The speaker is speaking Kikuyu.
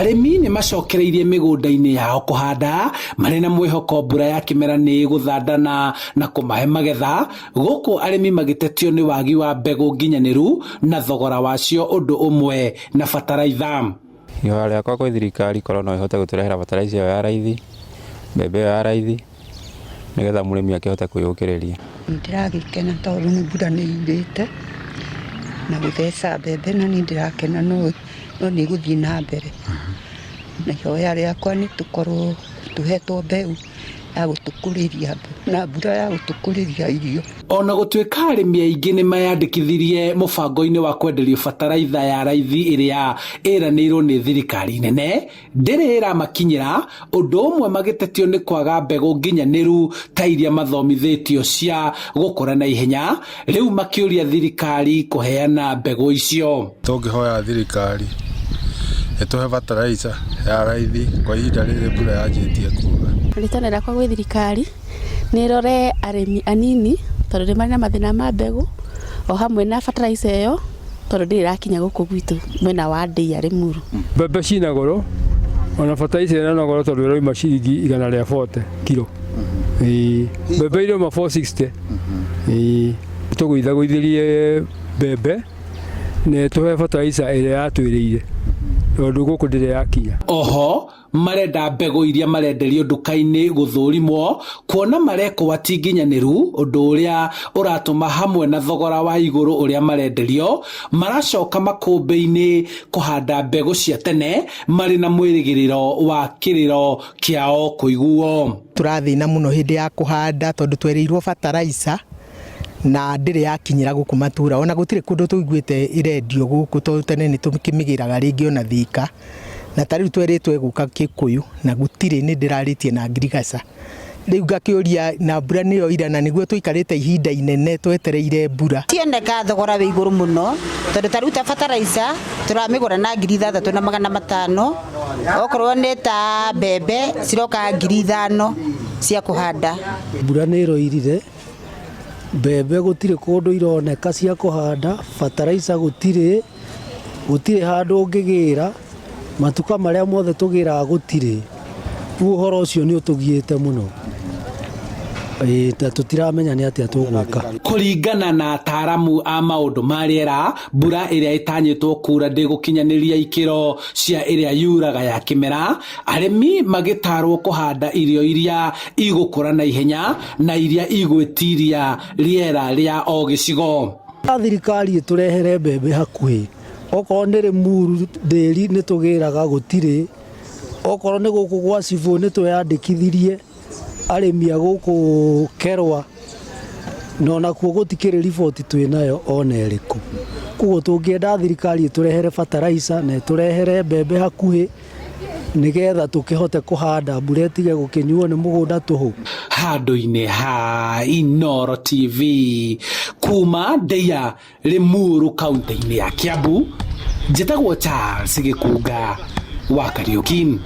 Arĩmi nĩ macokereirie mĩgũnda-inĩ yao kũhanda marĩ na mwĩhoko mbura ya kĩmera nĩ ĩgũthandana na kũmahe magetha, gũkũ arĩmi magĩtetio nĩ wagi wa mbegũ nginyanĩru na thogora wacio ũndũ ũmwe na bataraitha. Ihoya rĩakwa kwĩ thirikari korwo no ĩhote gũtũrehera bataraitha ĩyo ya raithi, mbembe ĩyo ya raithi, nĩgetha mũrĩmi akĩhote kwĩyũkĩrĩria. Nĩndĩragĩkena tondũ nĩ mbura nĩ yurĩte na gũtheca mbembe na nĩ ndĩrakena no nĩ ĩgũthiĩ na mbere. Na ihoya rĩakwa nĩ tũkorwo tũhetwo mbeũ ya gũtũkũrĩria na mbura ya gũtũkũrĩria irio. Ona gũtuĩka arĩmi aingĩ nĩ meyandĩkithirie mũbango-inĩ wa kwenderio bataraitha ya raithi ĩrĩa ĩranĩirwo nĩ thirikari nene, ndĩrĩ ĩramakinyĩra, ũndũ ũmwe magĩtetio nĩ kwaga mbegũ nginyanĩru ta iria mathomithĩtio cia gũkũra na ihenya, rĩu makĩũria thirikari kũheana mbegũ icio. Tũngĩhoya thirikari ĩtũhe bataraitha ya raithi kwa ihinda rĩrĩ mbura yanjĩtie kuura. Rĩtana rĩakwa gwĩ thirikari nĩ ĩrore arĩmi anini tondũ nĩ marĩ na mathĩna ma mbegũ o hamwe na bataraitha ĩyo tondũ ndĩrĩ ĩrakinya gũkũ gwitũ mwena wa Ndĩa Rĩmuru. Mbembe ciĩna goro ona bataraitha ĩna na goro tondũ ĩrauma ciringi 140 kiro. Ĩĩ, mbembe irauma 460. Ĩĩ, tũgũithagũithĩrie mbembe na ĩtũhe bataraitha ĩrĩa yatwĩrĩire tondũ gũkũ ndĩrĩ yakinya. Oho marenda mbegũ iria marenderio nduka-inĩ gũthũrimwo kuona marekwo ti nginyanĩru, ũndũ ũrĩa ũratũma hamwe na thogora wa igũrũ ũrĩa marenderio maracoka makũmbĩ-inĩ kũhanda mbegũ cia tene marĩ na mwĩrĩgĩrĩro wa kĩrĩro kĩao kũiguo. Tũrathĩna mũno hĩndĩ ya kũhanda tondũ twereirwo bataraitha na ndĩrĩ yakinyĩra gũkũ matũra, ona gũtirĩ kũndũ tũiguĩte ĩrendio gũkũ tondũ tene nĩ tũkĩmĩgĩraga rĩngĩ ona Thika, na ta rĩu twerĩtwo ĩgũka Kĩkũyũ na gũtirĩ, nĩ ndĩrarĩtie na ngirigaca, rĩu ngakĩũria na mbura nĩyo ira na nĩguo tũikarĩte ihinda inene twetereire mbura. Cioneka thogora wĩ igũrũ mũno tondũ ta rĩu ta bataraitha tũramĩgũra na 6500, okorwo nĩ ta mbembe ciroka 5000 cia kũhanda. Mbura nĩ ĩroirire, mbembe gũtirĩ kũndũ ironeka cia kũhanda, bataraitha gũtirĩ, gũtirĩ handũ ũngĩgĩra, matuka marĩa mothe tũgĩraga gũtirĩ, rĩu ũhoro ũcio nĩ ũtũgiĩte mũno, ĩĩ na tũtiramenya nĩ atĩa tũgwĩka. Kũringana na ataaramu a maũndũ ma rĩera, mbura ĩrĩa ĩtanyĩtwo kuura ndĩgũkinyanĩria ikĩro cia ĩrĩa yuraga ya kĩmera, arĩmi magĩtarwo kũhanda irio iria igũkũra na ihenya na iria igwĩtiria rĩera rĩa o gĩcigo. Thirikari ĩtũrehere mbembe hakuhĩ, okorwo nĩ Rĩmuru ndĩri nĩ tũgĩraga gũtirĩ, okorwo nĩ gũkũ gwa cibũ nĩ tweyandĩkithirie arĩmi a gũkũ Kerwa, na onakuo gũtikĩrĩ riboti twĩnayo ona ĩrĩkũ. Koguo tũngĩenda thirikari ĩtũrehere bataraitha na ĩtũrehere mbembe hakuhĩ nĩgetha tũkĩhote kũhanda mbura ĩtige gũkĩnyuo nĩ mũgũnda tũhũ. Handũ-inĩ ha Inooro TV kuma Ndeia Limuru kaunti-inĩ ya Kiambu, njĩtagwo Charles Gĩkunga wa Kariũki.